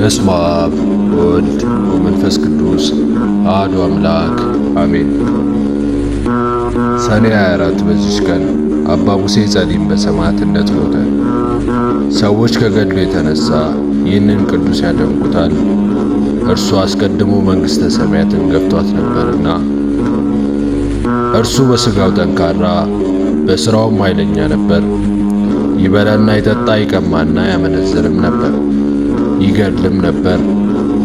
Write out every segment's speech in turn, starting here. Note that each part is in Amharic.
በስመ አብ ወወልድ ወመንፈስ ቅዱስ አሐዱ አምላክ አሜን። ሰኔ 24 በዚች ቀን አባ ሙሴ ጸሊም በሰማዕትነት ሞተ። ሰዎች ከገድሉ የተነሳ ይህንን ቅዱስ ያደንቁታል። እርሱ አስቀድሞ መንግሥተ ሰማያትን ገፍቷት ነበርና። እርሱ በሥጋው ጠንካራ በሥራውም ኃይለኛ ነበር። ይበላና ይጠጣ ይቀማና ያመነዝርም ነበር፣ ይገድልም ነበር።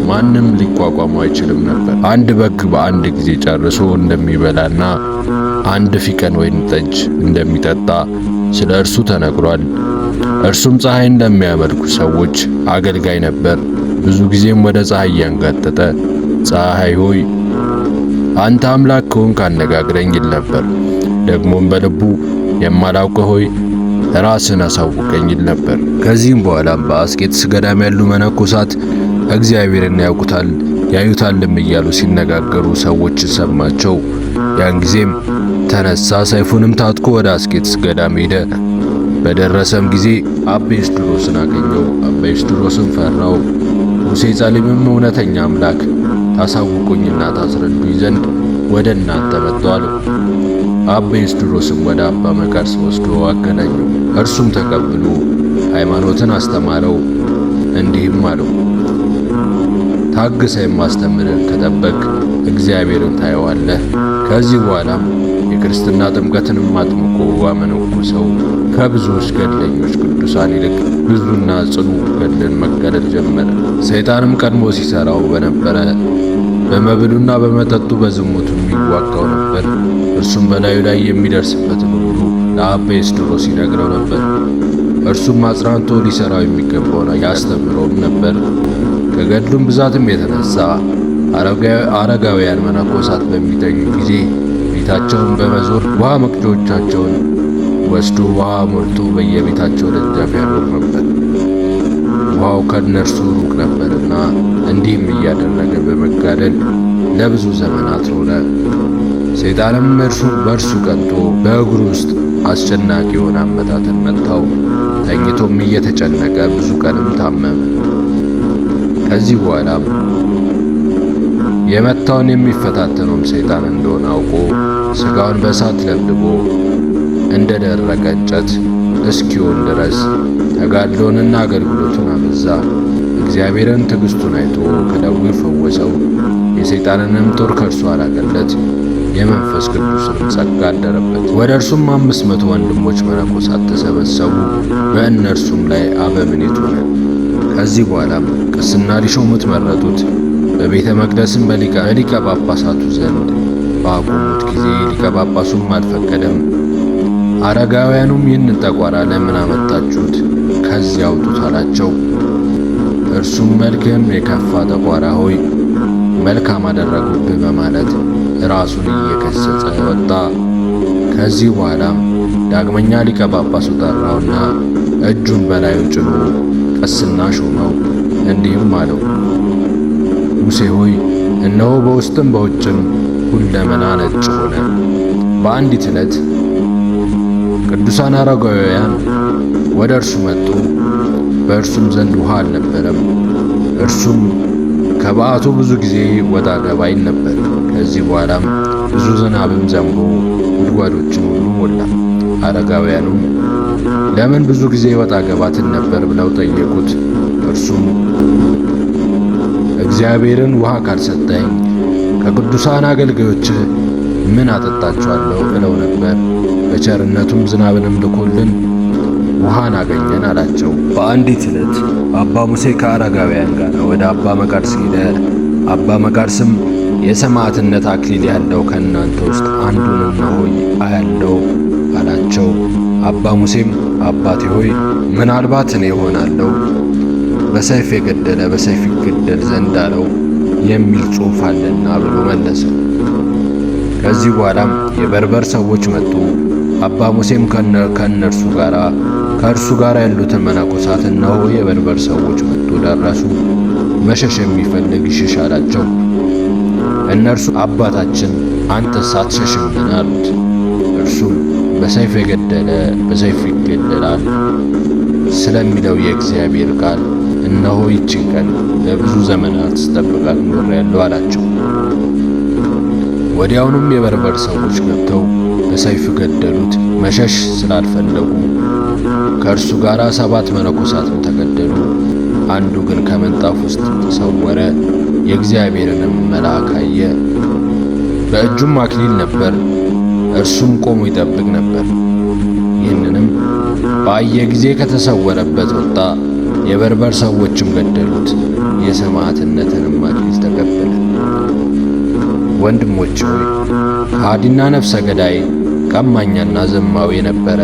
ማንም ሊቋቋመው አይችልም ነበር። አንድ በግ በአንድ ጊዜ ጨርሶ እንደሚበላና አንድ ፊቀን ወይን ጠጅ እንደሚጠጣ ስለ እርሱ ተነግሯል። እርሱም ፀሐይን ለሚያመልኩ ሰዎች አገልጋይ ነበር። ብዙ ጊዜም ወደ ፀሐይ እያንጋጠጠ ፀሐይ ሆይ አንተ አምላክ ከሆንክ አነጋግረኝ ይል ነበር። ደግሞም በልቡ የማላውቅህ ሆይ ራስን አሳውቀኝ ይል ነበር። ከዚህም በኋላም በአስቄጥስ ገዳም ያሉ መነኮሳት እግዚአብሔርን ያውቁታል ያዩታልም እያሉ ሲነጋገሩ ሰዎችን ሰማቸው። ያን ጊዜም ተነሳ፣ ሰይፉንም ታጥቆ ወደ አስቄጥስ ገዳም ሄደ። በደረሰም ጊዜ አባ ኤስድሮስን አገኘው። አባ ኤስድሮስን ፈራው። ሙሴ ጸሊምም እውነተኛ አምላክ ታሳውቁኝና ታስረዱኝ ዘንድ ወደ እናንተ መጥተዋል አለው። አባ ኤስድሮስም ወደ አባ መቃርስ ወስዶ አገናኘው። እርሱም ተቀብሎ ሃይማኖትን አስተማረው። እንዲህም አለው፣ ታግሰ የማስተምርህን ከጠበቅ እግዚአብሔርን ታየዋለህ። ከዚህ በኋላም የክርስትና ጥምቀትንም አጥምቆ አመነኮሰው። ከብዙዎች ገድለኞች ቅዱሳን ይልቅ ብዙና ጽኑ ገድልን መጋደል ጀመረ። ሰይጣንም ቀድሞ ሲሰራው በነበረ በመብሉና በመጠጡ በዝሙቱም ይዋጋው ነበር። እርሱም በላዩ ላይ የሚደርስበትን ሁሉ ለአባ ኤስድሮስ ይነግረው ነበር። እርሱም አጽናንቶ ሊሰራው የሚገባውን ያስተምረውም ነበር። ከገድሉም ብዛትም የተነሳ አረጋውያን መነኮሳት በሚተኙ ጊዜ ቤታቸውን በመዞር ውሃ መቅጃዎቻቸውን ወስዶ ውሃ ሞልቶ በየቤታቸው ደጃፍ ያኖር ነበር። ውሃው ከእነርሱ ሩቅ ነበርና እንዲህም እያደረገ በመጋደል ለብዙ ዘመናት ኖረ። ሰይጣንም በእርሱ ቀንቶ በእግሩ ውስጥ አስጨናቂ የሆነ አመታትን መታው። ተኝቶም እየተጨነቀ ብዙ ቀንም ታመመ። ከዚህ በኋላም የመታውን የሚፈታተነውም ሰይጣን እንደሆነ አውቆ ሥጋውን በእሳት ለብልቦ እንደ ደረቀ እንጨት እስኪሆን ድረስ ተጋድሎንና አገልግሎቱን አበዛ። እግዚአብሔርን ትዕግስቱን አይቶ ከደዌው ፈወሰው። የሰይጣንንም ጦር ከእርሱ አራቀለት። የመንፈስ ቅዱስንም ጸጋ አደረበት። ወደ እርሱም 500 ወንድሞች መነኮሳት ተሰበሰቡ። በእነርሱም ላይ አበምኔት ሆነ። ከዚህ በኋላም ቅስና ሊሾሙት መረጡት። በቤተ መቅደስም በሊቀ ጳጳሳቱ ዘንድ ባቆሙት ጊዜ ሊቀ ጳጳሱም አልፈቀደም። አረጋውያኑም ይህንን ጠቋራ ለምን አመጣችሁት? ከዚያ አውጡት አላቸው። እርሱም መልክህም የከፋ ጠቋራ ሆይ መልካም አደረጉብህ በማለት ራሱን እየገሰጸ ወጣ። ከዚህ በኋላም ዳግመኛ ሊቀ ጳጳሱ ጠራውና እጁን በላዩ ጭኖ ቅስና ሾመው። እንዲህም አለው፣ ሙሴ ሆይ እነሆ በውስጥም በውጭም ሁለመና ነጭ ሆነ። በአንዲት ዕለት ቅዱሳን አረጋውያን ወደ እርሱ መጡ። በእርሱም ዘንድ ውሃ አልነበረም። እርሱም ከበዓቱ ብዙ ጊዜ ወጣ ገባ ይል ነበር። ከዚህ በኋላም ብዙ ዝናብም ዘንቦ ጉድጓዶችን ሁሉ ሞላ። አረጋውያኑም ለምን ብዙ ጊዜ ወጣ ገባ ትል ነበር ብለው ጠየቁት። እርሱም እግዚአብሔርን ውሃ ካልሰጠኝ ከቅዱሳን አገልጋዮች ምን አጠጣቸዋለሁ እለው ነበር። በቸርነቱም ዝናብንም ልኮልን ውሃን አገኘን አላቸው። በአንዲት ዕለት አባ ሙሴ ከአረጋውያን ጋር ወደ አባ መቃርስ ሄደ። አባ መቃርስም የሰማዕትነት አክሊል ያለው ከእናንተ ውስጥ አንዱን እነሆ አያለው አላቸው። አባ ሙሴም አባቴ ሆይ ምናልባት እኔ እሆናለሁ፣ በሰይፍ የገደለ በሰይፍ ይገደል ዘንድ አለው የሚል ጽሑፍ አለና ብሎ መለሰ። ከዚህ በኋላም የበርበር ሰዎች መጡ። አባ ሙሴም ከእነርሱ ጋር ከእርሱ ጋር ያሉትን መነኮሳት እነሆ የበርበር ሰዎች መጡ፣ ደረሱ፣ መሸሽ የሚፈልግ ይሽሽ አላቸው። እነርሱ አባታችን አንተስ አትሸሽምን አሉት። እርሱም በሰይፍ የገደለ በሰይፍ ይገደላል ስለሚለው የእግዚአብሔር ቃል እነሆ ይችን ቀን ለብዙ ዘመናት ስጠብቃት ኖሬአለሁ አላቸው። ወዲያውኑም የበርበር ሰዎች ገብተው በሰይፍ ገደሉት። መሸሽ ስላልፈለጉ ከእርሱ ጋር 7 መነኮሳትም ተገደሉ። አንዱ ግን ከምንጣፍ ውስጥ ተሰወረ፣ የእግዚአብሔርንም መልአክ አየ። በእጁም አክሊል ነበር፣ እርሱም ቆሞ ይጠብቅ ነበር። ይህንንም ባየ ጊዜ ከተሰወረበት ወጣ። የበርበር ሰዎችም ገደሉት። የሰማዕትነትንም አክሊል ተቀበለ። ወንድሞች ሆይ፣ ከሃዲና ነፍሰ ገዳይ ቀማኛና ዘማዊ የነበረ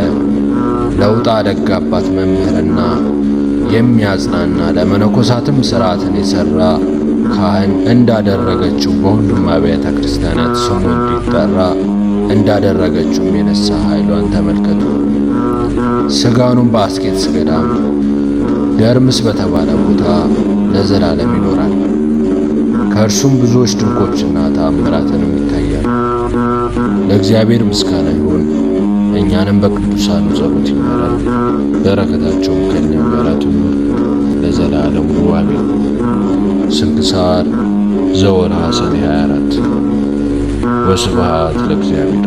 ለውጣ ደግ አባት መምህርና የሚያጽናና ለመነኮሳትም ሥርዓትን የሠራ ካህን እንዳደረገችው በሁሉም አብያተ ክርስቲያናት ስሙ እንዲጠራ እንዳደረገችውም የንስሐ ኃይሏን ተመልከቱ። ሥጋውንም በአስቄጥስ ገዳም ደርምስ በተባለ ቦታ ለዘላለም ይኖራል። ከእርሱም ብዙዎች ድንቆችና ተአምራትንም ይታያሉ። ለእግዚአብሔር ምስጋና ይሁን። እኛንም በቅዱሳኑ ጸሎት ይማራል። በረከታቸውም ከእኛ ጋር ትኑር ለዘላለሙ አሜን። ስንክሳር ዘወርኀ ሰኔ 24። ወስብሐት ለእግዚአብሔር።